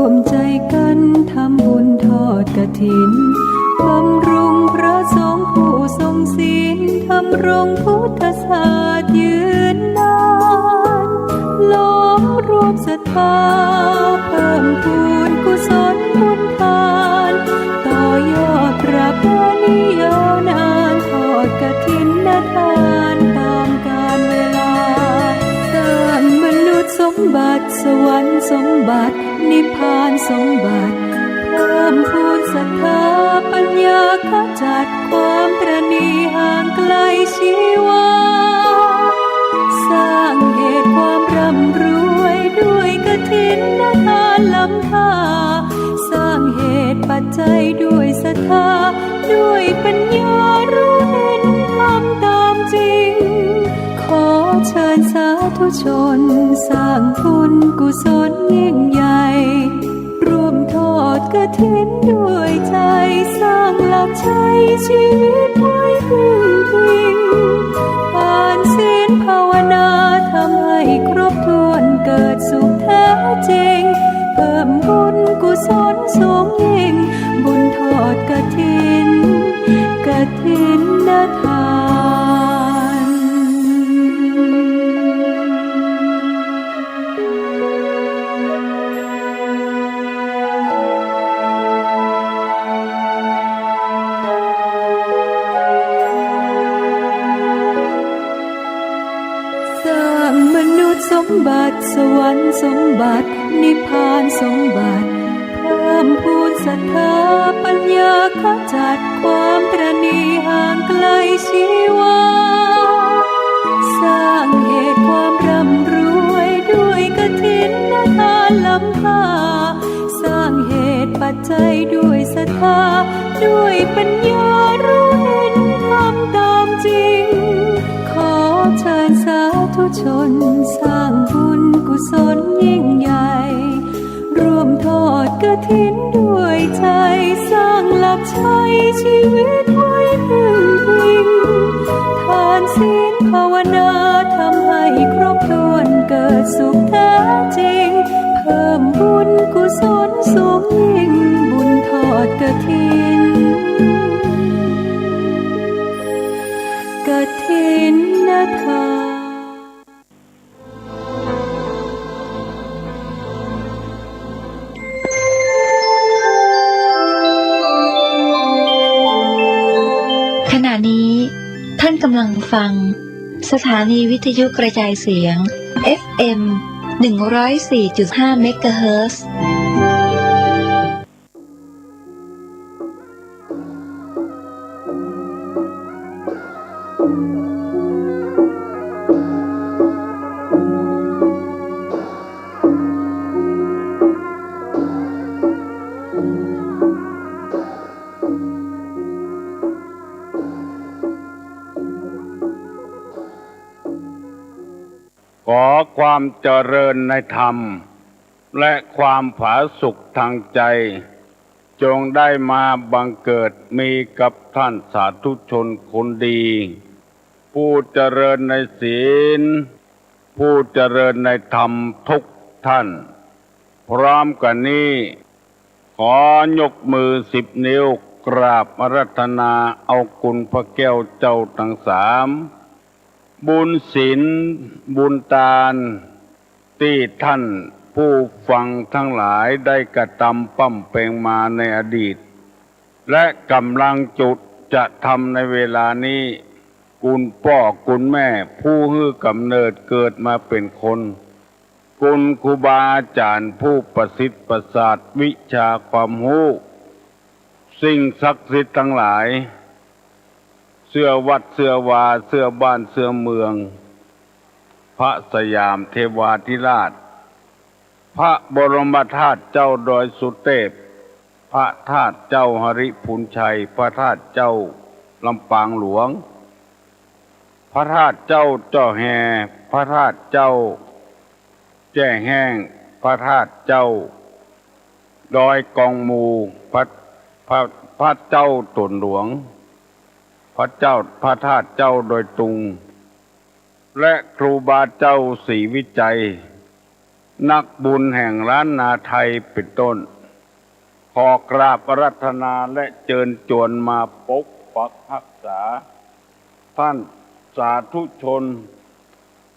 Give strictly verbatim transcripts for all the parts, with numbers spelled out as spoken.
ร่วมใจกั๋นทำบุญทอดกฐิน บำรุงพระสงฆ์ผู้ทรงศีล ดำรงพุทธศาสตร์ยืนนาน ล้อมรวมศรัทธา เพิ่มพูนกุศลบุญทาน ต่อยอดประเพณียาวนาน ทอดกฐินทานตามกาลเวลา สร้างมนุษย์สมบัติ สวรรค์สมบัติ นิพพานสมบัติ เพิ่มพูนศรัทธาปัญญา ขจัดความตระหนี่ห่างไกลชีวา สร้างเหตุความร่ำรวยด้วยกฐินทานล้ำค่า สร้างเหตุปัจจัยด้วยศรัทธา ด้วยปัญญารู้เห็นธรรมตามจริง ขอเชิญสาธุชนสร้างบุญกุศลยิ่งใหญ่ ร่วมทอดกฐินด้วยใจ สร้างหลักชัยชีวิตไว้พึ่งพิง ทานศีลภาวนาทำให้ครบถ้วน เกิดสุขแท้จริง เพิ่มบุญกุศลสูงยิ่ง บุญทอดกฐิน กฐินทาน สร้างมนุษย์สมบัติ สวรรค์สมบัติ นิพพานสมบัติ เพิ่มพูนศรัทธาปัญญา ขจัดความตระหนี่ห่างไกลชีวา สร้างเหตุความร่ำรวยด้วยกฐินทานล้ำค่า สร้างเหตุปัจจัยด้วยศรัทธา ด้วยปัญญารู้เห็นธรรมตามจริง ขอเชิญสาธุชนสร้างบุญกุศลยิ่งใหญ่ ร่วมทอดกฐินด้วยใจ สร้างหลักชัยชีวิตไว้พึ่งพิง ทานศีลภาวนาทำให้ครบถ้วน เกิดสุขแท้จริง เพิ่มบุญกุศลสูงยิ่ง บุญทอดกฐิน กฐินทาน ขณะนี้ท่านกำลังฟังสถานีวิทยุกระจายเสียง เอฟเอ็ม หนึ่งร้อยสี่จุดห้า เมกะเฮิรตซ์ ขอความเจริญในธรรม และความผาสุกทางใจ จงได้มาบังเกิดมีกับท่านสาธุชนคนดี ผู้เจริญในศีล ผู้เจริญในธรรมทุกท่าน พร้อมกันนี้ ขอยกมือสิบนิ้วกราบอาราธนาเอาคุณพระแก้วเจ้าทั้งสาม บุญศีล บุญตาน ตี้ท่านผู้ฟังทั้งหลายได้กระทำปล้ำแปงมาในอดีต และกำลังจุจะทำในเวลานี้ คุณป้อคุณแม่ผู้หื้อกำเนิดเกิดมาเป๋นคน คุณครูบาอาจ๋ารย์ผู้ประสิทธิ์ประสาทวิชาความฮู้ สิ่งศักดิ์สิทธิ์ทั้งหลาย เสื้อวัดเสื้อวา เสื้อบ้านเสื้อเมือง พระสยามเทวาธิราช พระบรมธาตุเจ้าดอยสุเทพ พระธาตุเจ้าหริภุญชัย พระธาตุเจ้าลำปางหลวง พระธาตุเจ้าเจ้าแฮ พระธาตุเจ้าแจ้แห้ง พระธาตุเจ้าดอยกองมู พระ พระ พระเจ้าโตนหลวง พระเจ้า พระธาตุเจ้าดอยตุง และครูบาเจ้าศรีวิชัย นักบุญแห่งล้านนาไทยเป็นต้น ขอกราบอาราธนาและเจิญจวนมาปกปักฮักษา ท่านสาธุชน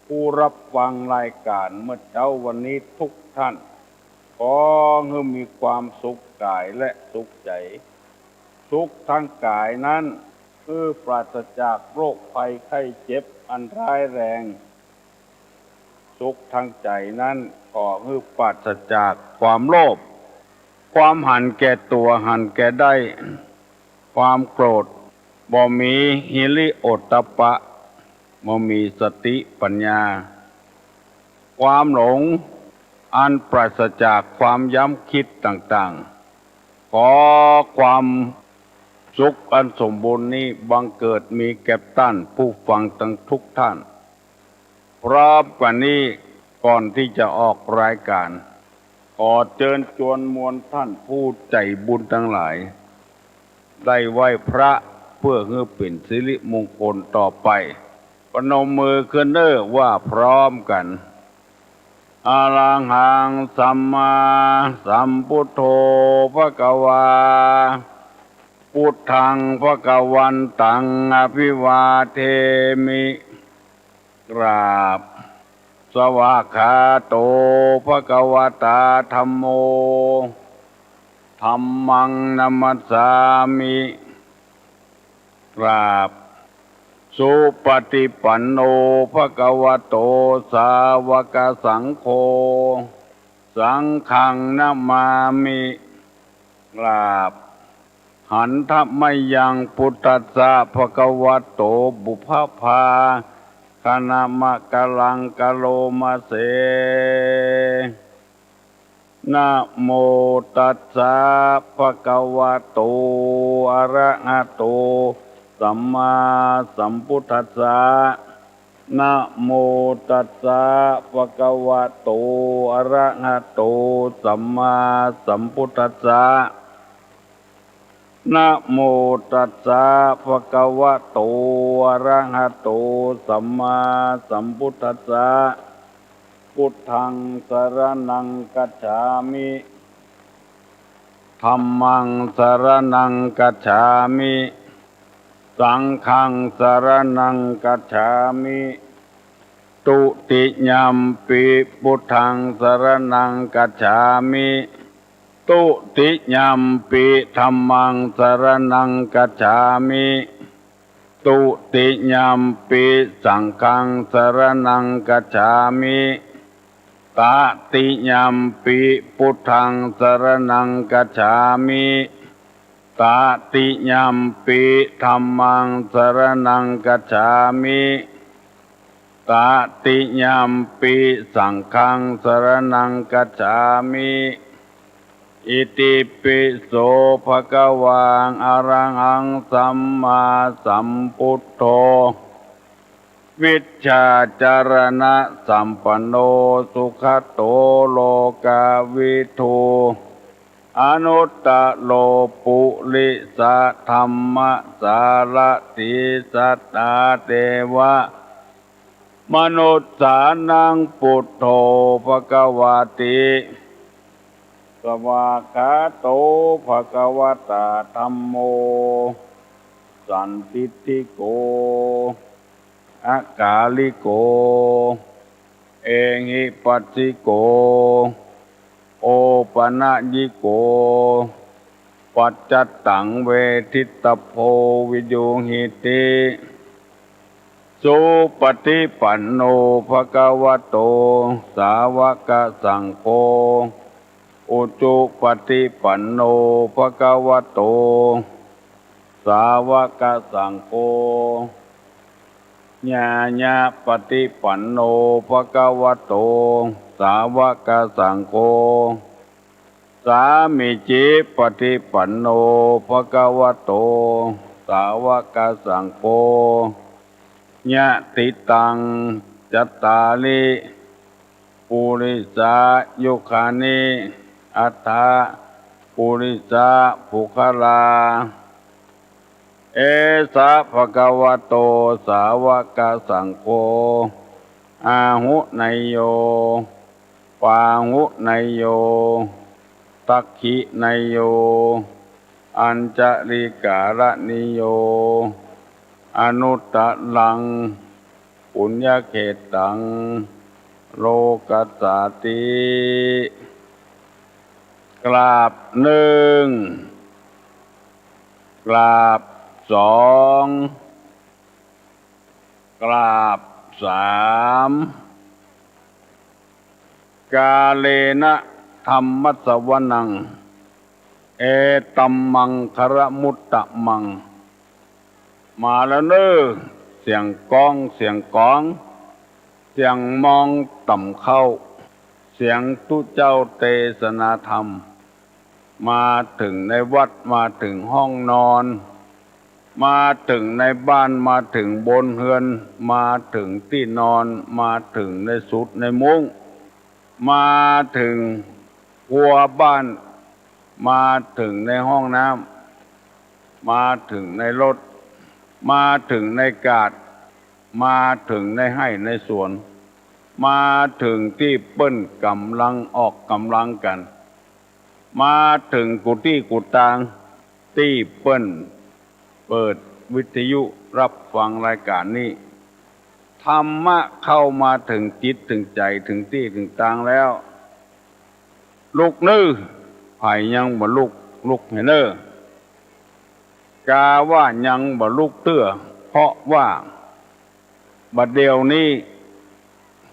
ผู้ฮับฟังรายก๋านเมื่อเจ๊าวันนี้ทุกท่าน ขอหื้อมีความสุขก๋ายและสุขใจ๋ สุขตางก๋ายนั้น หื้อปราศจากโรคภัยไข้เจ็บอันร้ายแรง สุขตางใจ๋นั้น ขอหื้อปราศจากความโลภ ความหันแก่ตั๋ว หันแก่ได้ ความโกรธ บ่มีหิริโอตตัปปะ บ่มีสติปัญญา ความหลง อันปราศจากความย้ำคิดต่างๆ ขอความสุขอันสมบูรณ์นี้บังเกิดมีแก่ต้านผู้ฟังตังทุกท่าน พร้อมกั๋นนี้ ก่อนตี้จะออกรายก๋าน ขอเจิญจวนมวลท่านผู้ใจ๋บุญตังหลาย ได้ไหว้พระเปื้อหื้อเป๋นสิริมงคลต่อไป ประนมมือขึ้นเน่อ ว่าพร้อมกั๋น Arahaṃ sammāsambuddho bhagavā. Buddhaṃ bhagavantaṃ abhivādemi. กราบ Svākkhāto bhagavatā dhammo. Dhammaṃ namassāmi. กราบ Supaṭipanno bhagavato sāvakasaṅgho. Saṅghaṃ namāmi. กราบ Handa mayaṃ buddhassa bhagavato pubbabhāganamakāraṃ karoma se. Namo tassa bhagavato arahato sammāsambuddhassa. Namo tassa bhagavato arahato sammāsambuddhassa. Namo tassa bhagavato arahato sammāsambuddhassa. Buddhaṃ saraṇaṃ gacchāmi. Dhammaṃ saraṇaṃ gacchāmi. Saṅghaṃ saraṇaṃ gacchāmi. Dutiyampi buddhaṃ saraṇaṃ gacchāmi. Dutiyampi dhammaṃ saraṇaṃ gacchāmi. Dutiyampi saṅghaṃ saraṇaṃ gacchāmi. Tatiyampi buddhaṃ saraṇaṃ gacchāmi. Tatiyampi dhammaṃ saraṇaṃ gacchāmi. Tatiyampi saṅghaṃ saraṇaṃ gacchāmi. Itipi so bhagavā arahaṃ sammāsambuddho vijjācaraṇasampanno sugato lokavidū anuttaro purisadammasārathi satthā devamanussānaṃ buddho bhagavāti. Svākkhāto bhagavatā dhammo sandiṭṭhiko akāliko ehipassiko opanayiko paccattaṃ veditabbo viññūhīti. Supaṭipanno bhagavato sāvakasaṅgho. Ujupaṭipanno bhagavato sāvakasaṅgho. Ñāyapaṭipanno bhagavato sāvakasaṅgho. Sāmīcipaṭipanno bhagavato sāvakasaṅgho. Yadidaṃ cattāri purisayugāni aṭṭha purisapuggalā, esa bhagavato sāvakasaṅgho āhuneyyo ปาหุเนยโย ทักขิเนยโย อัญชลิกาลเนยโย อนุตตรัง ปุญญเขตตัง โลกัสสาติ กราบนึ่ง กราบสอง กราบสาม กาเลนะธัมมสสวนัง เอตัมมังคละมุตตะมัง มาแล้วเน่อ เสียงก้อง เสียงก๋อง เสียงมองต่ำเข้า เสียงตุ๊เจ้าเตสนาธรรม มาเถิงในวัด มาเถิงห้องนอน มาเถิงในบ้าน มาเถิงบนเฮือน มาเถิงตี้นอน มาเถิงในสุดในมุ้ง มาเถิงครัวบ้าน มาเถิงในห้องน้ำ มาเถิงในรถ มาเถิงในกาด มาเถิงในไฮ่ในสวน มาเถิงตี้เปิ้นก่ำลังออกก่ำลังกั๋น มาเถิงกู้ตี้กู้ตาง ตี้เปิ้นเปิดวิทยุฮับฟังรายก๋านนี้ ธรรมะเข้ามาเถิงจิตเถิงใจ๋ เถิงตี้เถิงตางแล้ว ลุกเน่อ ใผยังบ่ลุก ลุกแหน่เน่อ กาว่ายังบ่ลุกเตื้อ เพราะว่าบ่าเดี่ยวนี้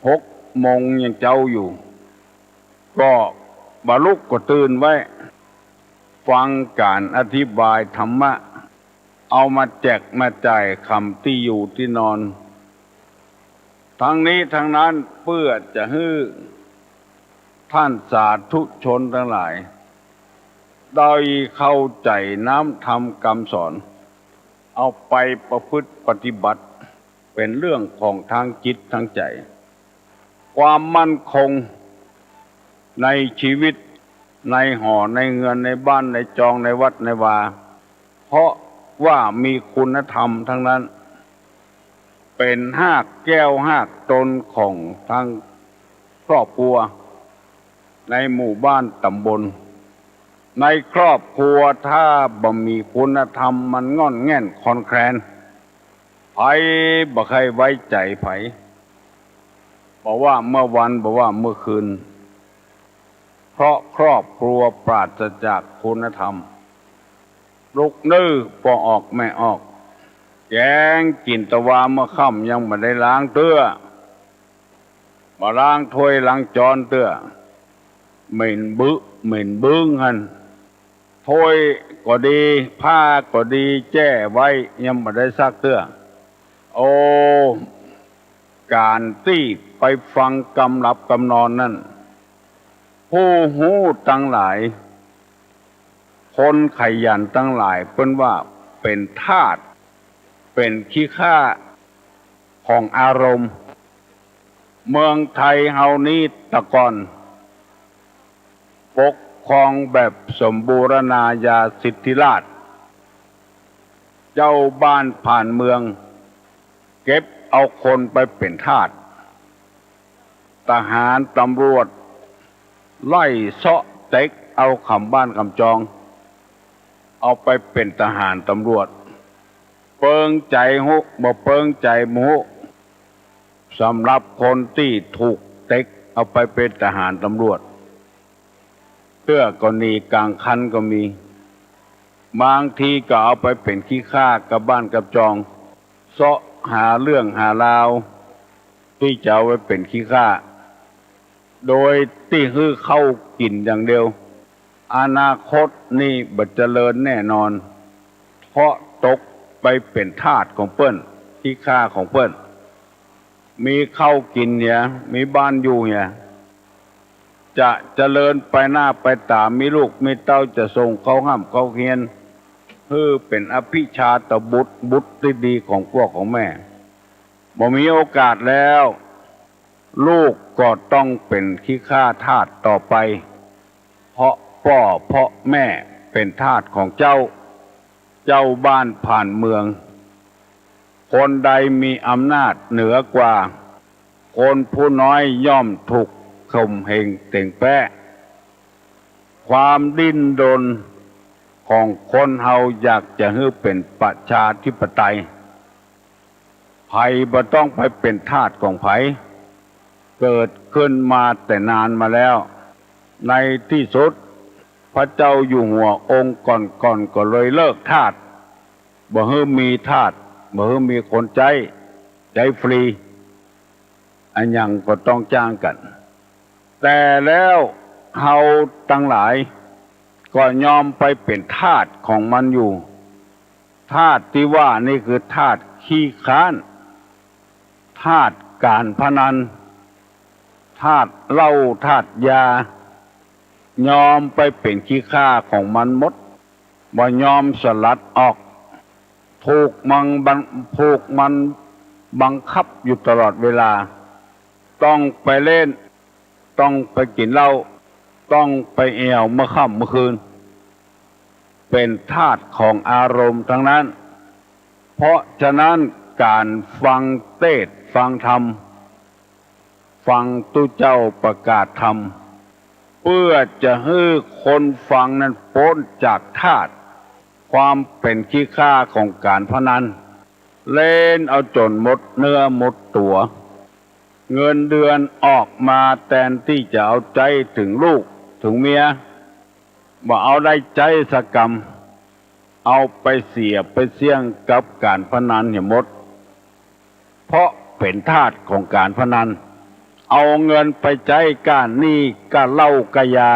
หกโมงยังเจ๊าอยู่ ก็บ่ลุกก็ตื่นไว้ ฟังก๋านอธิบายธรรมะ เอามาแจกมาจ่ายคำตี้อยู่ตี้นอน ทั้งนี้ทั้งนั้นเปื้อจะหื้อต้านสาธุชนตังหลาย ได้เข้าใจ๋น้ำธรรมกำสอน เอาไปประพฤติปฏิบัติ เป๋นเรื่องของตางจิตตางใจ๋ ความมั่นคงในชีวิต ในหอในเฮือน ในบ้านในจอง ในวัดในวา เพราะว่ามีคุณธรรมตังนั้น เป๋นฮากแก้วฮากตนของตังครอบครัว ในหมู่บ้านต๋ำบล ในครอบครัวถ้าบ่มีคุณธรรมมันง่อนแง่นคลอนแคลน ใผบ่ใค่ไว้ใจ๋ใผ บ่ว่าเมื่อวัน บ่ว่าเมื่อคืน เพราะครอบครัวปราศจากคุณธรรม ลุกเน่อ ป้อออกแม่ออก แก๋งกิ๋นตะวาเมื่อค่ำยังบ่ได้ล้างเตื้อ บ่ล้างถ้วยล้างจ๊อนเตื้อ เหม็นบึ๊ะเหม็นบึ้งหั้น ถ้วยก็ดี ผ้าก็ดี แจ้ไว้ยังบ่ได้ซักเตื้อ โอ้ ก๋านตี้ไปฟังกำหลับกำนอนนั้น ผู้ฮู้ตังหลาย คนขยันตังหลาย เปิ้นว่าเป๋นทาส เป๋นขี้ข้าของอารมณ์ เมืองไทยเฮานี้ตะก่อนปกครองแบบสมบูรณาญาสิทธิราชย์ เจ้าบ้านผ่านเมืองเก็บเอาคนไปเป๋นทาส ทหารตำรวจไล่เซาะเต็กเอากำบ้านกำจอง เอาไปเป๋นทหารตำรวจ เปิงใจ๋ฮู้ บ่เปิงใจ๋บ่ฮู้ สำหรับคนตี้ถูกเต็กเอาไปเป๋นทหารตำรวจ เตื้อก็หนีก๋างคันก็มี บางทีก็เอาไปเป๋นขี้ข้ากับบ้านกับจอง เซาะหาเรื่องหาราว ตี้จะเอาไปเป๋นขี้ข้า โดยตี้หื้อข้าวกิ๋นอย่างเดียว อนาคตนี่บ่เจริญแน่นอน เพราะตกไปเป๋นทาสของเปิ้น ขี้ข้าของเปิ้น มีข้าวกิ๋นเหีย มีบ้านอยู่เหีย จะเจริญไปหน้าไปต๋า มีลูกมีเต้าจะส่งเข้าฮ่ำเข้าเฮียน หื้อเป๋นอภิชาตบุตร บุตรตี้ดีของป้อของแม่ บ่มีโอกาสแล้ว ลูกก็ต้องเป๋นขี้ข้าทาสต่อไป เพราะป้อเพราะแม่เป๋นทาสของเจ้า เจ้าบ้านผ่านเมือง คนใดมีอำนาจเหนือกว่า คนผู้น้อยย่อมถูก ข่มเหงเต็งแป๊ ความดิ้นรนของคนเฮาอยากจะหื้อเป๋นประชาธิปไตย ใผบ่ต้องไปเป๋นทาสของใผ เกิดขึ้นมาแต่นานมาแล้ว ในตี้สุด พระเจ้าอยู่หัวองค์ก่อนๆ ก็เลยเลิกทาส บ่หื้อมีทาส บ่หื้อมีคนใจ๊ ใจ๊ฟรี อะหยังก็ต้องจ้างกั๋น แต่แล้วเฮาตังหลายก็ยอมไปเป๋นทาสของมันอยู่ ทาสตี้ว่านี่คือทาสขี้ค้าน ทาสก๋านพนัน ทาสเหล้า ทาสยา ยอมไปเป๋นขี้ข้าของมันหมด บ่ยอมสลัดออก ถูกมันบัง ถูกมันบังคับอยู่ตลอดเวลา ต้องไปเล่น ต้องไปกิ๋นเหล้า ต้องไปแอ่วเมื่อค่ำเมื่อคืน เป๋นทาสของอารมณ์ทั้งนั้น เพราะฉะนั้นก๋านฟังเตสน์ฟังธรรม ฟังตุ๊เจ้าประกาศธรรม เปื้อจะหื้อคนฟังนั้นป๊นจากทาส ความเป๋นขี้ข้าของก๋านพนัน เล่นเอาจ๋นหมดเนื้อหมดตั๋ว เงินเดือนออกมาแตนตี้จะเอาใจ๊เถิงลูกเถิงเมีย บ่เอาได้ใจ๊สักกำ เอาไปเสียไปเสี้ยงกับก๋านพนันเหียหมด เพราะเป๋นทาสของก๋านพนัน เอาเงินไปใจ๊ก้าหนี้ก้าเหล้าก้ายา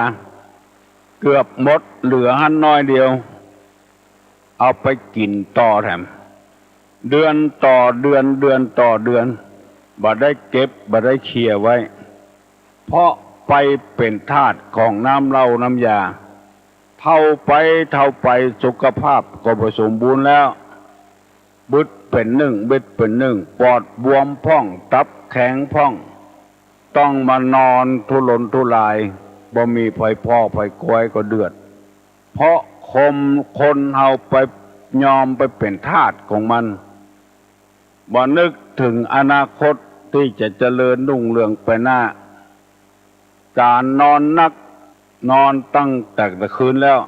เกือบหมด เหลือหั้นน้อยเดียว เอาไปกิ๋นต่อแถม เดือนต่อเดือน เดือนต่อเดือน บ่ได้เก็บ บ่ได้เคลียร์ไว้ เพราะไปเป๋นทาสของน้ำเหล้าน้ำยา เฒ่าไปเฒ่าไป สุขภาพก็บ่สมบูรณ์แล้ว บึดเป๋นนึ่ง บึดเป๋นนึ่ง ปอดบวมพ่อง ตับแข็งพ่อง ต้องมานอนทุรนทุราย บ่มีใผผ่อใผกวยก็เดือด เพราะคน คนเฮาไปยอมไปเป๋นทาสของมัน บ่นึกเถิงอนาคตตี้จะเจริญรุ่งเรืองไปหน้า ก๋านนอนนัก นอนตั้งแต่ตะคืนแล้ว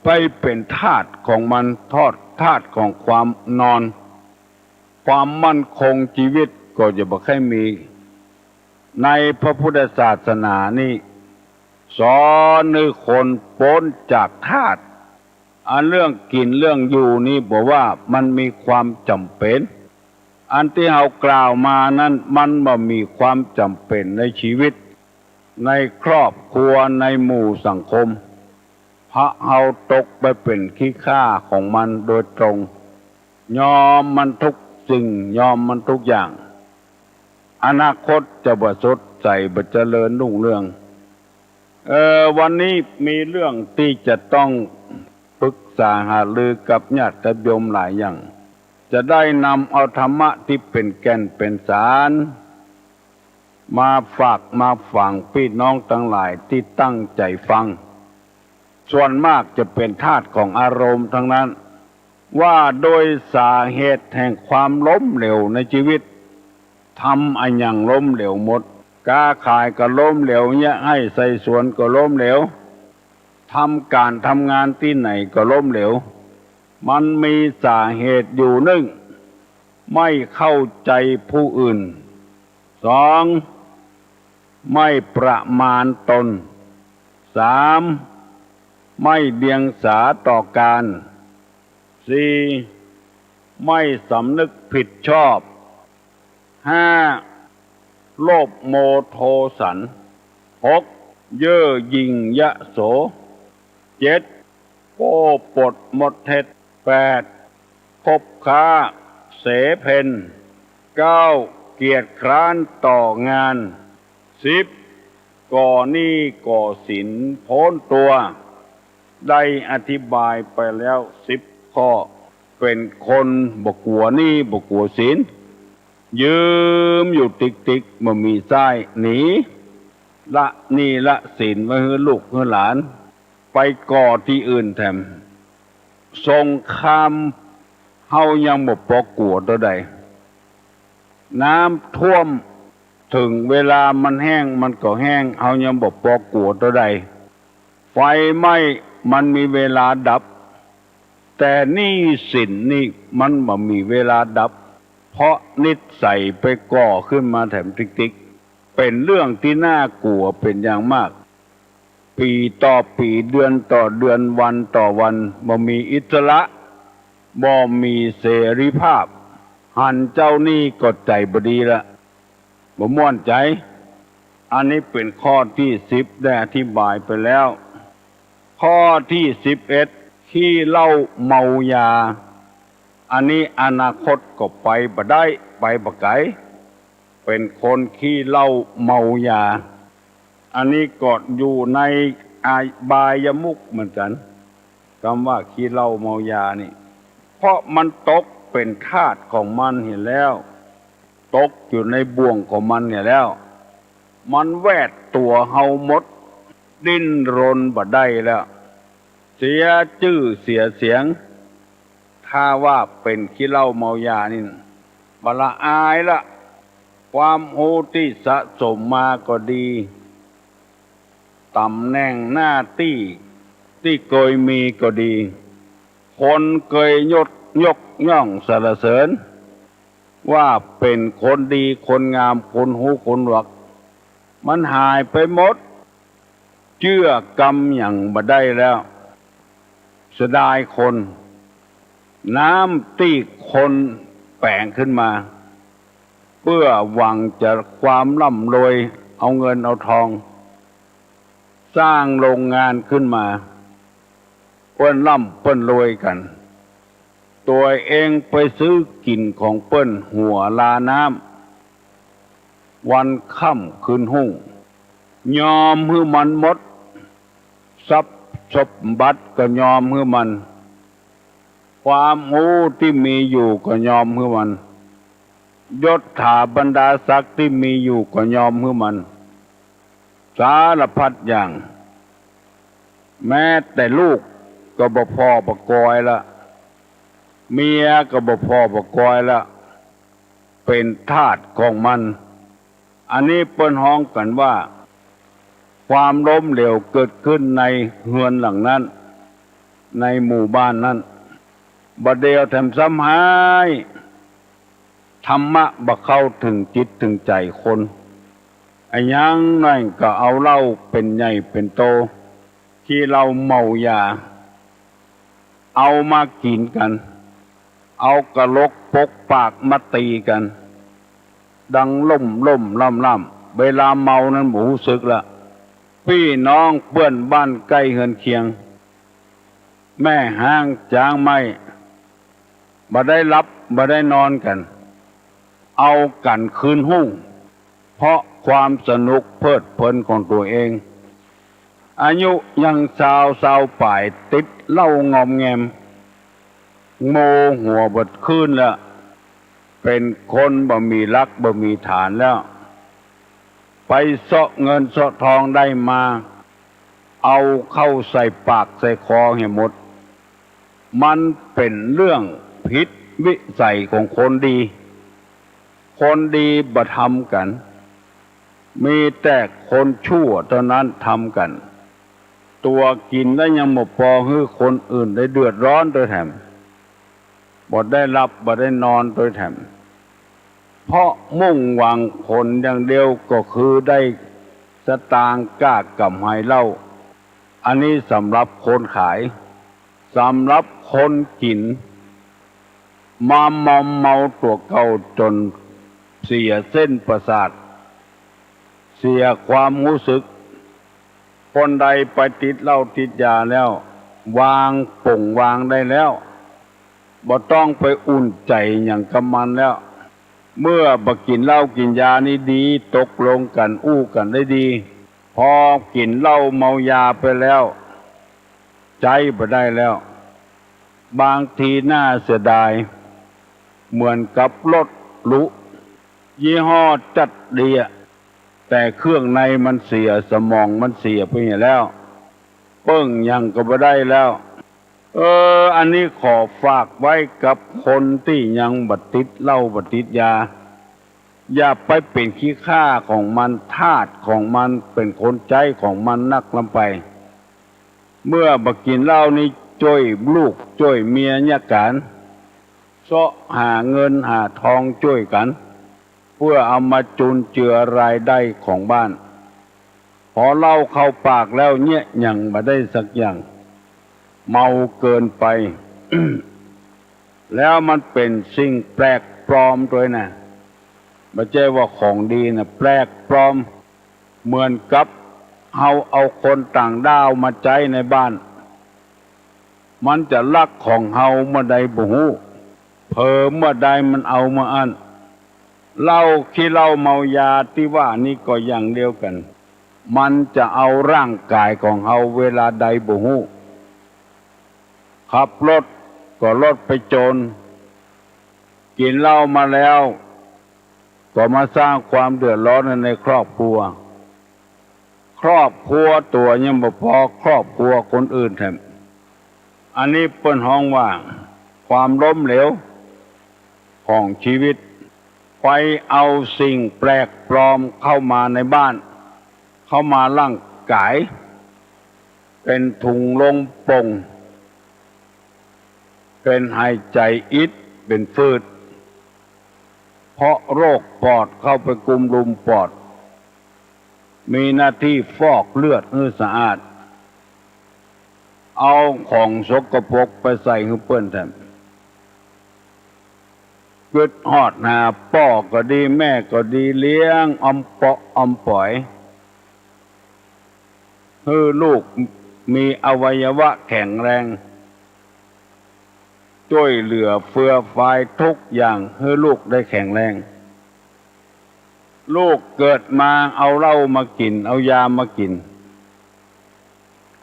ไปเป๋นทาสของมัน ทอด ทาสของความนอน ความมั่นคงจีวิตก็จะบ่ใค่มี ในพระพุทธศาสนานี่ สอนหื้อคนป๊นจากทาส อันเรื่องกิ๋นเรื่องอยู่นี่บ่ว่ามันมีความจ๋ำเป๋น อันตี้เฮากล่าวมานั้นมันบ่มีความจ๋ำเป๋นในจีวิต ในครอบครัว ในหมู่สังคม พระเฮาตกไปเป๋นขี้ข้าของมันโดยตรง ยอมมันทุกสิ่ง ยอมมันทุกอย่าง อนาคตจะบ่สดใส บ่เจริญรุ่งเรือง เอ่อ วันนี้มีเรื่องตี้จะต้องปรึกษาหารือกับญาติโยมหลายอย่าง จะได้นำเอาธรรมะตี้เป๋นแก่นเป๋นสาร มาฝากมาฝังปี้น้องตังหลายตี้ตั้งใจ๋ฟัง ส่วนมากจะเป๋นทาสของอารมณ์ทั้งนั้น ว่าโดยสาเหตุแห่งความล้มเหลวในจีวิต ทำอะหยังล้มเหลวหมด ก๊าขายก็ล้มเหลว เยียะไฮ่ไถสวนก็ล้มเหลว ทำก๋านทำงานตี้ไหนก็ล้มเหลว มันมีสาเหตุอยู่ นึ่ง ไม่เข้าใจ๋ผู้อื่น สอง ไม่ประมาณตน สาม ไม่เดียงสาต่อการ สี่ ไม่สำนึกผิดชอบ ห้า โลภโมโทสัน หก เย่อหยิ่งยโส เจ็ด โก้ปดมดเท็จ แปด คบค้าเสเพล เก้า เกียจคร้านต่องาน สิบ ก่อหนี้ก่อสินโพ้นตั๋ว ได้อธิบายไปแล้วสิบข้อ เป๋นคนบ่กั๋วหนี้บ่กั๋วสิน ยืมอยู่ติ๊กๆ บ่มีใจ๊ หนี ละหนี้ละสินไว้หื้อลูกหื้อหลาน ไปก่อตี้อื่นแถม สงครามเฮายังบ่ปอกั๋วเต้าใด น้ำท่วม เถิงเวลามันแห้งมันก็แห้ง เฮายังบ่ปอกั๋วเต้าใด ไฟไหม้มันมีเวลาดับ แต่หนี้สินนี่มันบ่มีเวลาดับ เพราะนิสัยไปก่อขึ้นมาแถมติ๊กๆ เป๋นเรื่องตี้น่ากั๋วเป๋นอย่างมาก ปี๋ต่อปี๋ เดือนต่อเดือน วันต่อวัน บ่มีอิสระ บ่มีเสรีภาพ หันเจ้านี่ก็ใจ๋บ่ดีละ บ่ม่วนใจ๋ อันนี้เป๋นข้อตี้สิบ ได้อธิบายไปแล้ว ข้อตี้สิบเอ็ด ขี้เหล้าเมายา อันนี้อนาคตก็ไปบ่ได้ ไปบ่ไก๋ เป๋นคนขี้เหล้าเมายา อันนี้ก็อยู่ในอบายมุขเหมือนกั๋น กำว่าขี้เหล้าเมายานี่ เพราะมันตกเป๋นทาสของมันเหียแล้ว ตกอยู่ในบ่วงของมันเหียแล้ว มันแวดตั๋วเฮาหมด ดิ้นรนบ่ได้แล้ว เสียจื้อเสียเสียง ถ้าว่าเป๋นขี้เหล้าเมายานี่ บ่ละอายละ ความฮู้ตี้สะสมมาก็ดี ต๋ำแหน่งหน้าตี้ตี้เกยมีก็ดี คนเกยยก ยกย่องสรรเสริญ ว่าเป๋นคนดี คนงาม คนฮู้ คนหนวก มันหายไปหมด เจื้อกำหยังบ่ได้แล้ว เสียดายคน น้ำตี้คนแป๋งขึ้นมา เปื้อหวังจะความร่ำรวย เอาเงินเอาทอง สร้างโรงงานขึ้นมา เปิ้นร่ำเปิ้นรวยกั๋น ตั๋วเองไปซื้อกิ๋นของเปิ้นหัวลาน้ำ วันค่ำคืนฮุ่ง ยอมหื้อมันหมด ทรัพย์สมบัติก็ยอมหื้อมัน ความฮู้ตี้มีอยู่ก็ยอมหื้อมัน ยศถาบรรดาศักดิ์ตี้มีอยู่ก็ยอมหื้อมัน สารพัดอย่าง แม้แต่ลูกก็บ่ผ่อบ่กอยละ เมียก็บ่ผ่อบ่กอยละ เป๋นทาสของมัน อันนี้เปิ้นฮ้องกั๋นว่า ความล้มเหลวเกิดขึ้นในเฮือนหลังนั้น ในหมู่บ้านนั้น บ่าเดี่ยวแถมซ้ำฮ้าย ธรรมะบ่เข้าเถิงจิตเถิงใจ๋คน อะหยังน้อยก็เอาเหล้าเป๋นใหญ่เป๋นโต ขี้เหล้าเมายา เอามากิ๋นกั๋น เอากะโหลกปกปากมาตี๋กั๋น ดังล่มล่มล่ำล่ำ เวลาเมานั้นบ่ฮู้สึกละ ปี้น้องเปื้อนบ้านใก้เฮือนเคียง แม่ฮ้างจ๊างไม้ บ่ได้หลับบ่ได้นอนกั๋น เอากั๋นคืนฮุ่ง เพราะความสนุกเพลิดเพลินของตั๋วเอง อายุยังซาว ซาวป๋าย ติดเหล้างอมแงม โมหัวเบิดคืนแล้ว เป๋นคนบ่มีหลักบ่มีฐานแล้ว ไปเซาะเงินเซาะทองได้มา เอาเข้าใส่ปากใส่คอเหียหมด มันเป๋นเรื่องผิดวิสัยของคนดี คนดีบ่ทำกั๋น มีแต่คนชั่วเต้านั้นทำกั๋น ตั๋วกิ๋นแล้วยังบ่ปอหื้อคนอื่นได้เดือดร้อนตวยแถม บ่ได้หลับบ่ได้นอนตวยแถม เพราะมุ่งหวังผลอย่างเดียวก็คือได้สตางค์ก้ากำไรเหล้า อันนี้สำหรับคนขาย สำหรับคนกิ๋น มามอมเมาตั๋วเก่าจ๋นเสียเส้นประสาท เสียความฮู้สึก คนใดไปติดเหล้าติดยาแล้ว วางป๋งวางได้แล้ว บ่ต้องไปอุ่นใจ๋หยังกับมันแล้ว เมื่อบ่กิ๋นเหล้ากิ๋นยานี่ดี ตกลงกั๋นอู้กั๋นได้ดี ปอกิ๋นเหล้าเมายาไปแล้ว ใจ๊บ่ได้แล้ว บางทีน่าเสียดาย เหมือนกับรถหรู ยี่ห้อจั๊ดดีอะ แต่เครื่องในมันเสีย สมองมันเสียไปเหียแล้ว เปิ้งหยังก็บ่ได้แล้ว เออ อันนี้ขอฝากไว้กับคนตี้ยังบ่ติดเหล้าบ่ติดยา อย่าไปเป๋นขี้ข้าของมัน ทาสของมัน เป๋นคนใจ๊ของมันนักล้ำไป เมื่อบ่กิ๋นเหล้านี้จ้วยลูกจ้วยเมียเยียะกั๋น เซาะหาเงินหาทองจ้วยกั๋น เปื้อเอามาจุนเจือรายได้ของบ้าน พอเหล้าเข้าปากแล้วเยียะหยังบ่ได้สักอย่าง เมาเกินไป แล้วมันเป๋นสิ่งแปลกปลอมตวยนะ บ่ใจ้ว่าของดีนะ แปลกปลอม เหมือนกับเฮาเอาคนต่างด้าวมาใจ๊ในบ้าน มันจะลักของเฮาเมื่อใดบ่ฮู้ เผลอเมื่อใดมันเอาเมื่ออั้น เหล้า ขี้เหล้าเมายาตี้ว่านี้ก็อย่างเดียวกั๋น มันจะเอาร่างก๋ายของเฮาเวลาใดบ่ฮู้ ขับรถก็รถไปจน กิ๋นเหล้ามาแล้ว ก็มาสร้างความเดือดร้อนในครอบครัว ครอบครัวตั๋วยังบ่ปอ ครอบครัวคนอื่นแถม อันนี้เปิ้นฮ้องว่าความล้มเหลวของชีวิต ไปเอาสิ่งแปลกปลอมเข้ามาในบ้าน เข้ามาร่างก๋าย เป๋นถุงลมโป่ง เป๋นหายใจ๋อิด เป๋นฟืด เพราะโรคปอดเข้าไปกุมลุมปอด มีหน้าตี้ฟอกเลือดหื้อสะอาด เอาของสกปรกไปใส่หื้อเปิ้นแถม กึ๊ดฮอดหาป้อก็ดี แม่ก็ดี เลี้ยงออมเปาะออมป๋อย หื้อลูกมีอวัยวะแข็งแรง จ้วยเหลือเฟือฟายทุกอย่างหื้อลูกได้แข็งแรง ลูกเกิดมาเอาเหล้ามากิ๋น เอายามากิ๋น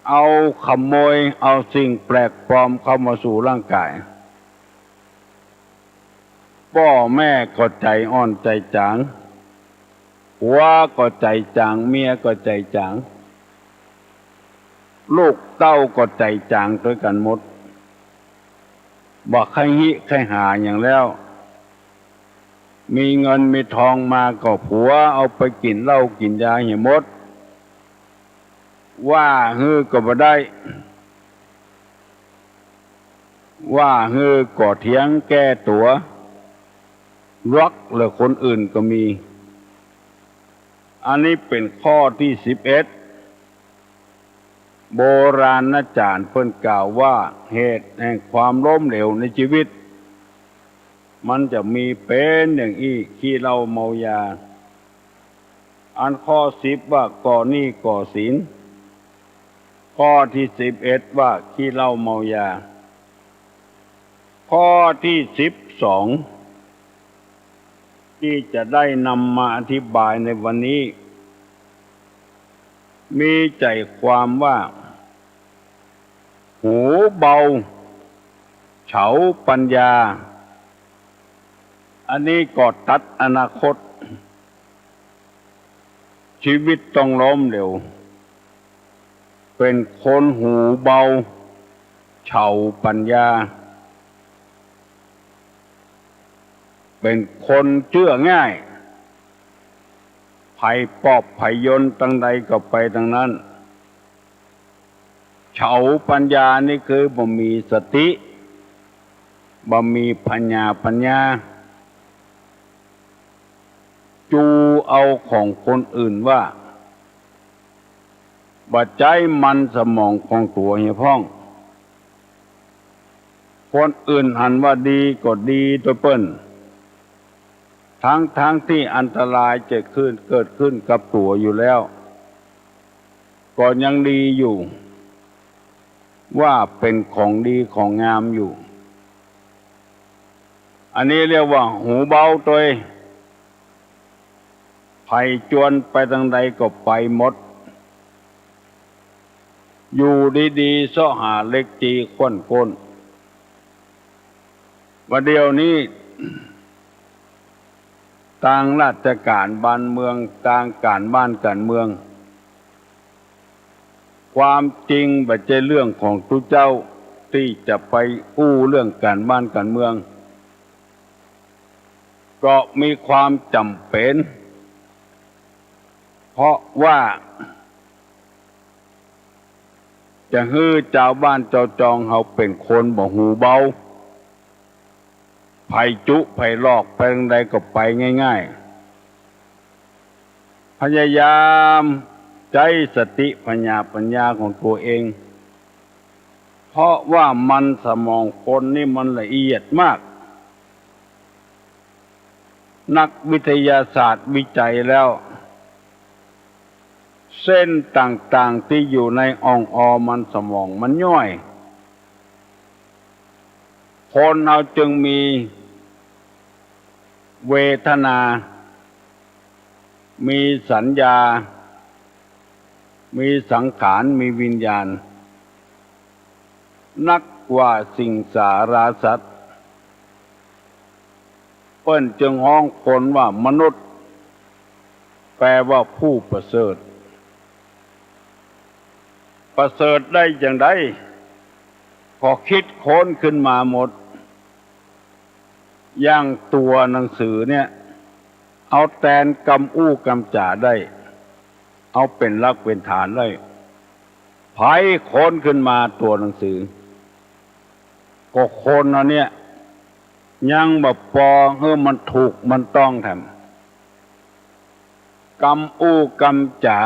เอาขโมย เอาสิ่งแปลกปลอมเข้ามาสู่ร่างก๋าย ป้อแม่ก็ใจ๋อ่อนใจ๋จ๋าง ผัวก็ใจ๋จ๋าง เมียก็ใจ๋จ๋าง ลูกเต้าก็ใจ๋จ๋างตวยกั๋นหมด บ่ใค่ฮิใค่หาหยังแล้ว มีเงินมีทองมาก็ผัวเอาไปกิ๋นเหล้ากิ๋นยาเหียหมด ว่าหื้อก็บ่ได้ ว่าหื้อก็เถียงแก้ตั๋ว รักเหลือคนอื่นก็มี อันนี้เป๋นข้อตี้สิบเอ็ด โบราณอาจ๋ารย์เปิ้นกล่าวว่าเหตุแห่งความล้มเหลวในชีวิต มันจะมีเป๋นอย่างอี้ ขี้เหล้าเมายา อันข้อสิบว่าก่อหนี้ก่อสิน ข้อตี้สิบเอ็ดว่าขี้เหล้าเมายา ข้อตี้สิบสอง ตี้จะได้นำมาอธิบายในวันนี้ มีใจ๋ความว่า หูเบา เฉาปัญญา อันนี้ก็ตัดอนาคต ชีวิตต้องล้มเหลว เป๋นคนหูเบา เฉาปัญญา เป๋นคนเจื้อง่าย ใผปอบใผยนตังใดก็ไปตังนั้น เฉาปัญญานี่คือบ่มีสติ บ่มีปัญญา ปัญญา จูเอาของคนอื่นว่า บ่ใจ๊มันสมองของตั๋วเหียพ่อง คนอื่นหันว่าดีก็ดีตวยเปิ้น ทั้งๆ ตี้อันตรายจะขึ้น เกิดขึ้นกับตั๋วอยู่แล้ว ก็ยังดีอยู่ ว่าเป๋นของดีของงามอยู่ อันนี้เรียกว่าหูเบาตวย ใผจวนไปตังใดก็ไปหมด อยู่ดีๆ เซาะหาเหล็กจีขว้นก้น บ่าเดี่ยวนี้ ตางราชก๋านบ้านเมือง ตางก๋านบ้านก๋านเมือง ความจริงบ่ใจ้เรื่องของตุ๊เจ้าตี้จะไปอู้เรื่องก๋านบ้านก๋านเมือง ก็มีความจ๋ำเป๋น เพราะว่าจะหื้อจาวบ้านจาวจองเฮาเป๋นคนบ่หูเบา ใผจุใผหลอกไปตางใดก็ไปง่ายๆ พยายามใจ๊สติผญาปัญญาของตั๋วเอง เพราะว่ามันสมองคนนี่มันละเอียดมาก นักวิทยาศาสตร์วิจัยแล้ว เส้นต่างๆ ตี้อยู่ในอ่องออมันสมองมันย่อย คนเฮาจึงมีเวทนา มีสัญญา มีสังขาร มีวิญญาณ นักกว่าสิงสาราสัตว์ เปิ้นจึงฮ้องคนว่ามนุษย์ แปลว่าผู้ประเสริฐ ประเสริฐได้จางใด ก็คิดค้นขึ้นมาหมด อย่างตั๋วหนังสือเนี่ย เอาแตนกำอู้กำจ๋าได้ เอาเป๋นหลักเป๋นฐานได้ ใผค้นขึ้นมาตั๋วหนังสือ ก็คนอันเนี้ย ยังบ่ปอหื้อมันถูกมันต้องแถม กำอู้กำจ๋า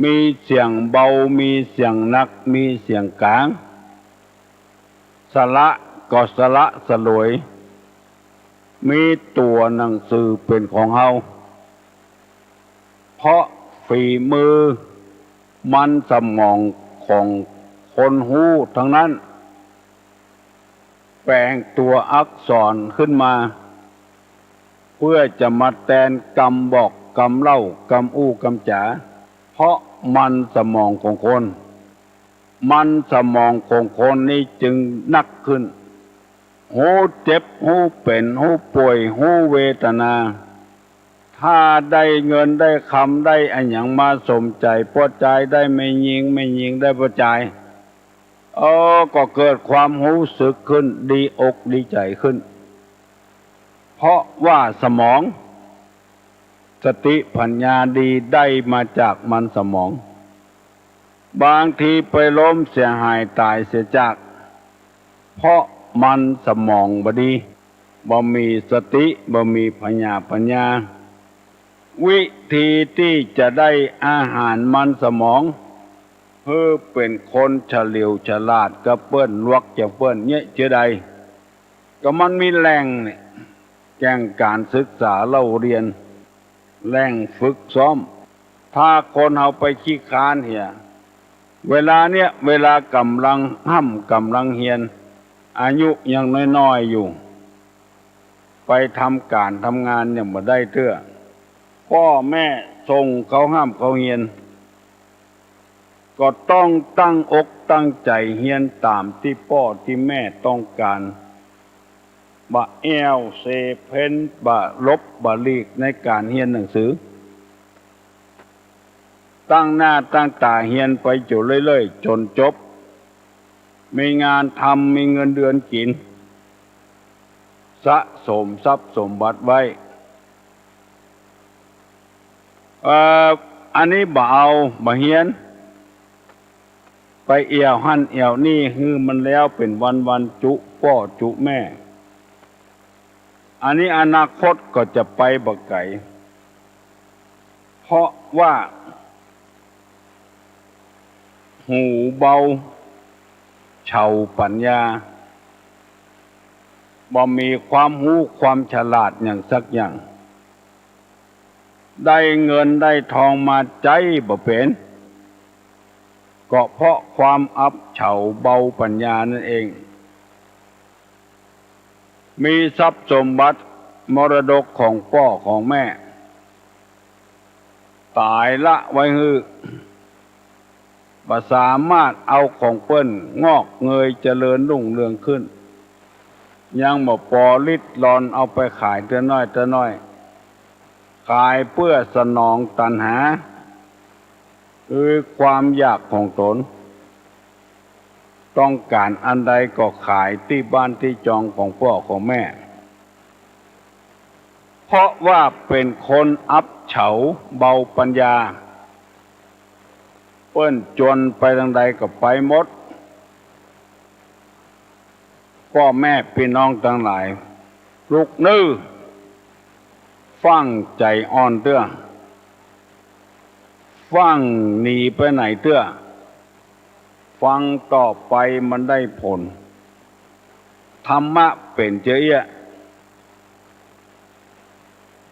มีเสียงเบา มีเสียงหนัก มีเสียงก๋าง สละก็สละสลวย มีตั๋วหนังสือเป๋นของเฮา เพราะฝีมือมันสมองของคนฮู้ตังนั้น แป๋งตั๋วอักษรขึ้นมา เปื้อจะมาแตนกำบอกกำเล่ากำอู้กำจ๋า เพราะมันสมองของคน มันสมองของคนนี้จึงนักขึ้น ฮู้เจ็บ ฮู้เป๋น ฮู้ป่วย ฮู้เวทนา ถ้าได้เงินได้คำได้อะหยังมาสมใจ๋ป้อจาย ได้แม่ญิง แม่ญิงได้ป้อจาย เออ ก็เกิดความฮู้สึกขึ้น ดีอกดีใจ๋ขึ้น เพราะว่าสมอง สติปัญญาดีได้มาจากมันสมอง บางทีไปล้มเสียหายต๋ายเสียจาก เพราะมันสมองบ่ดี บ่มีสติ บ่มีผญาปัญญา วิธีตี้จะได้อาหารมันสมอง หื้อเป๋นคนเฉลียวฉลาดกับเปิ้น ลวกอย่างเปิ้นเยียะเจือใด ก็มันมีแหล่งเนี่ย แก่งก๋านศึกษาเล่าเรียน แหล่งฝึกซ้อม ถ้าคนเฮาไปขี้คร้านเหีย เวลาเนี้ย เวลาก่ำลังฮ่ำก่ำลังเฮียน อายุยังน้อยๆ อยู่ ไปทำก๋านทำงานยังบ่ได้เตื้อ ป้อแม่ส่งเขาฮ่ำเขาเฮียน ก็ต้องตั้งอกตั้งใจ๋เฮียนต๋ามตี้ป้อตี้แม่ต้องก๋าน บ่แอ่วเซเพ้น บ่หลบบ่หลีกในก๋านเฮียนหนังสือ ตั้งหน้าตั้งต๋าเฮียนไปอยู่เรื่อยๆ จ๋นจบ มีงานทำ มีเงินเดือนกิ๋น สะสมทรัพย์สมบัติไว้ เอ่อ อันนี้บ่เอา บ่เฮียน ไปแอ่วหั้นแอ่วนี่ หื้อมันแล้วเป๋นวันๆ จุป้อจุแม่ อันนี้อนาคตก็จะไปบ่ไก๋ เพราะว่า หูเบา เฉาปัญญา บ่มีความฮู้ความฉลาดหยังสักอย่าง ได้เงินได้ทองมาใจ๊บ่เป๋น ก็เพราะความอับเฉาเบาปัญญานั่นเอง มีทรัพย์สมบัติมรดกของป้อของแม่ ต๋ายละไว้หื้อ บ่สามารถเอาของเปิ้นงอกเงยเจริญรุ่งเรืองขึ้น ยังบ่ปอริดรอนเอาไปขายเตื้อน้อยเตื้อน้อย ขายเปื้อสนองตัณหา คือความอยากของต๋น ต้องก๋านอันใดก็ขายตี้บ้านตี้จองของป้อของแม่ เพราะว่าเป๋นคนอับเฉาเบาปัญญา เปิ้นจวนไปตางใดก็ไปหมด ป้อแม่ปี้น้องตังหลาย ลุกเน่อ ฟั่งใจ๋อ่อนเตื้อ ฟั่งหนีไปไหนเตื้อ ฟังต่อไปมันได้ผล ธรรมะเป๋นเจ้าเอี้ย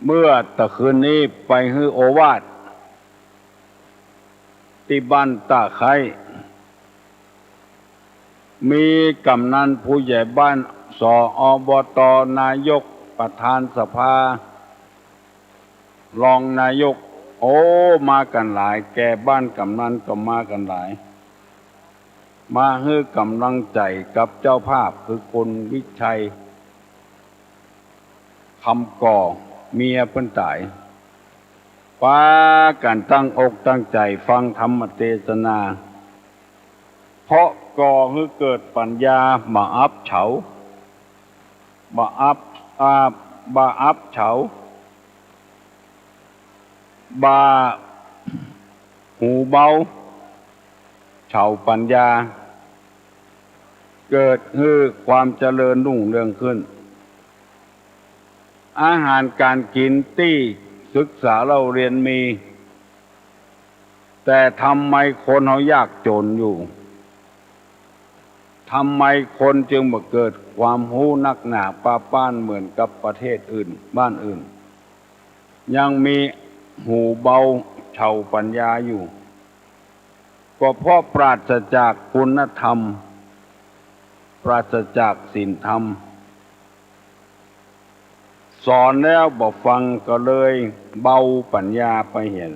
เมื่อตะคืนนี้ไปหื้อโอวาท ตี้บ้านต้าไคร้ มีกำนันผู้ใหญ่บ้าน ส อบ ต นายก ประธานสภา รองนายก โอ้ มากั๋นหลาย แก่บ้านกำนันก็มากั๋นหลาย มาหื้อก๋ำลังใจ๋กับเจ้าภาพคือคุณวิชัย คำก่อ เมียเปิ้นต๋าย ปากั๋นตั้งอกตั้งใจ๋ฟังธรรมเตสนา เพราะก่อหื้อเกิดปัญญา บ่อับเฉา บ่อับ อ่า บ่อับเฉา บ่หูเบา เฉาปัญญา เกิดหื้อความเจริญรุ่งเรืองขึ้น อาหารก๋านกิ๋นตี้ศึกษาเล่าเรียนมี แต่ทำไมคนเฮายากจ๋นอยู่ ทำไมคนจึงบ่เกิดความฮู้นักหนาปาป๊านเหมือนกับประเทศอื่น บ้านอื่น ยังมีหูเบาเฉาปัญญาอยู่ ก็เพราะปราศจากคุณธรรม ปราศจากศีลธรรม สอนแล้วบ่ฟังก็เลยเบาปัญญาไปเหีย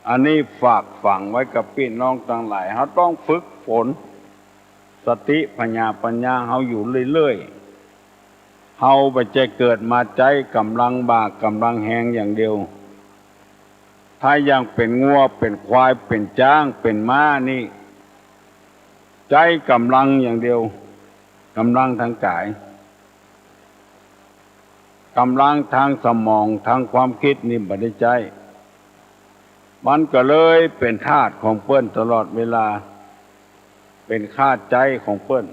อันนี้ฝากฝังไว้กับปี้น้องตังหลาย เฮาต้องฝึกฝนสติผญาปัญญาเฮาอยู่เรื่อยๆ เฮาบ่ใจ้เกิดมาใจ๊ก๋ำลังบ่าก๋ำลังแฮงอย่างเดียว ถ้ายังเป๋นงัว เป๋นควาย เป๋นจ๊าง เป๋นม้านี่ ใจ๊ก๋ำลังอย่างเดียว ก๋ำลังตางก๋าย ก๋ำลังตางสมอง ตางความกึ๊ดนี่บ่ได้ใจ๊ มันก็เลยเป๋นทาสของเปิ้นตลอดเวลา เป๋นข้าใจ๊ของเปิ้น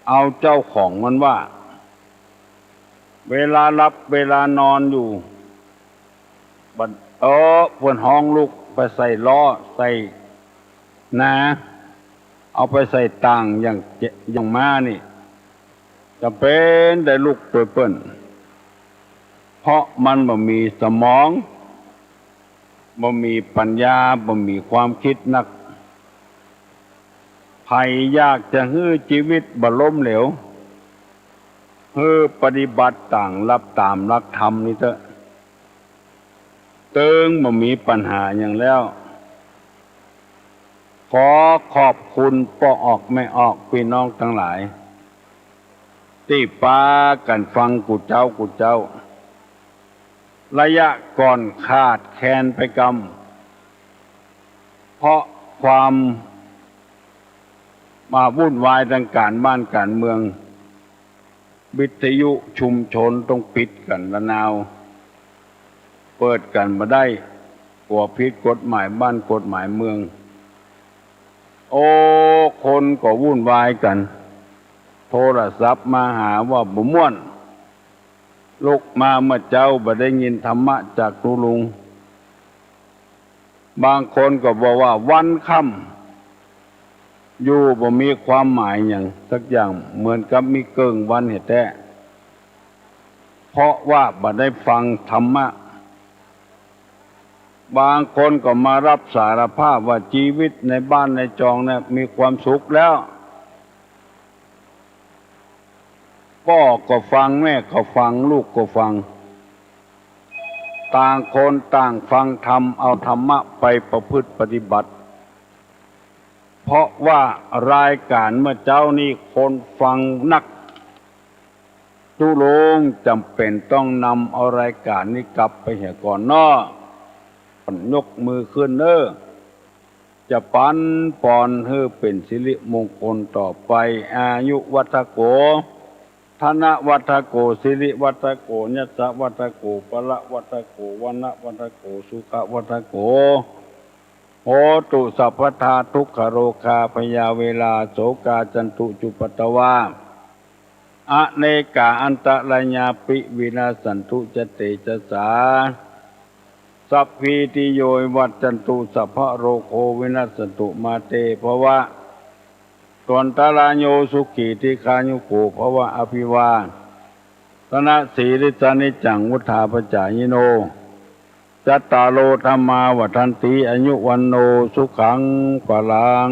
เอาเจ้าของมันว่า เวลาหลับเวลานอนอยู่ บัด เออ เปิ้นฮ้องลุกไปใส่ล้อ ใส่นา เอาไปใส่ต่างอย่างเจ อย่างม้านี่ จ๋ำเป๋นได้ลุกตวยเปิ้น เพราะมันบ่มีสมอง บ่มีปัญญา บ่มีความกึ๊ดนัก ใผอยากจะหื้อจีวิตบ่ล้มเหลว หื้อปฏิบัติต๋ามหลัก ต๋ามหลักธรรมนี่เต๊อะ ตึงบ่มีปัญหาหยังแล้ว ขอขอบคุณป้อออกแม่ออกปี้น้องตังหลาย ตี้ปากั๋นฟังกู้เจ๊ากู้เจ๊า ระยะก่อนขาดแคลนไปกำ เพราะความมาวุ่นวายตางก๋านบ้านก๋านเมือง วิทยุชุมชนต้องปิดกั๋นระนาว เปิดกั๋นบ่ได้ กั๋วผิดกฎหมายบ้านกฎหมายเมือง โอ้ คนก็วุ่นวายกั๋น โทรศัพท์มาหาว่าบ่ม่วน ลุกมาเมื่อเจ๊าบ่ได้ยินธรรมะจากตุ๊ลุง บางคนก็บอกว่าวันค่ำอยู่บ่มีความหมายหยังสักอย่าง เหมือนกับมีเกิ่งวันแท้ๆ เพราะว่าบ่ได้ฟังธรรมะ บางคนก็มารับสารภาพว่าจีวิตในบ้านในจองเนี่ยมีความสุขแล้ว ป้อก็ฟัง แม่ก็ฟัง ลูกก็ฟัง ต่างคนต่างฟังธรรม เอาธรรมะไปประพฤติปฏิบัติ เพราะว่ารายก๋านเมื่อเจ๊านี้คนฟังนัก ตุ๊ลุงจ๋ำเป๋นต้องนำเอารายก๋านนี้กลับไปเหียก่อนเนาะ ยกมือขึ้นเน่อ จะปั๋นปอนหื้อเป๋นสิริมงคลต่อไป อายุวัฒโข ธนวัฒโก สิริวัฒโก ยศวัฒโก พลวัฒโก วรรณวัฒโก สุขวัฒโก โหตุสัพพทา ทุกขโรคา พยาเวรา โสกา จันตุ จุปปาตวา อเนกา อันตรายาปิ วินัสสันตุ จะเตจสา สัพพีติโย วิวัชชันตุ สัพพะโรโค วินัสสันตุ มาเต ภวะตวันตรายโย สุขี ทีฆายุโก ภวะ อภิวาทนสีลิสสะ นิจจัง วุฑฒาปจายิโน จัตตาโร ธัมมา วัฑฒันติ อายุ วัณโณ สุขัง พลัง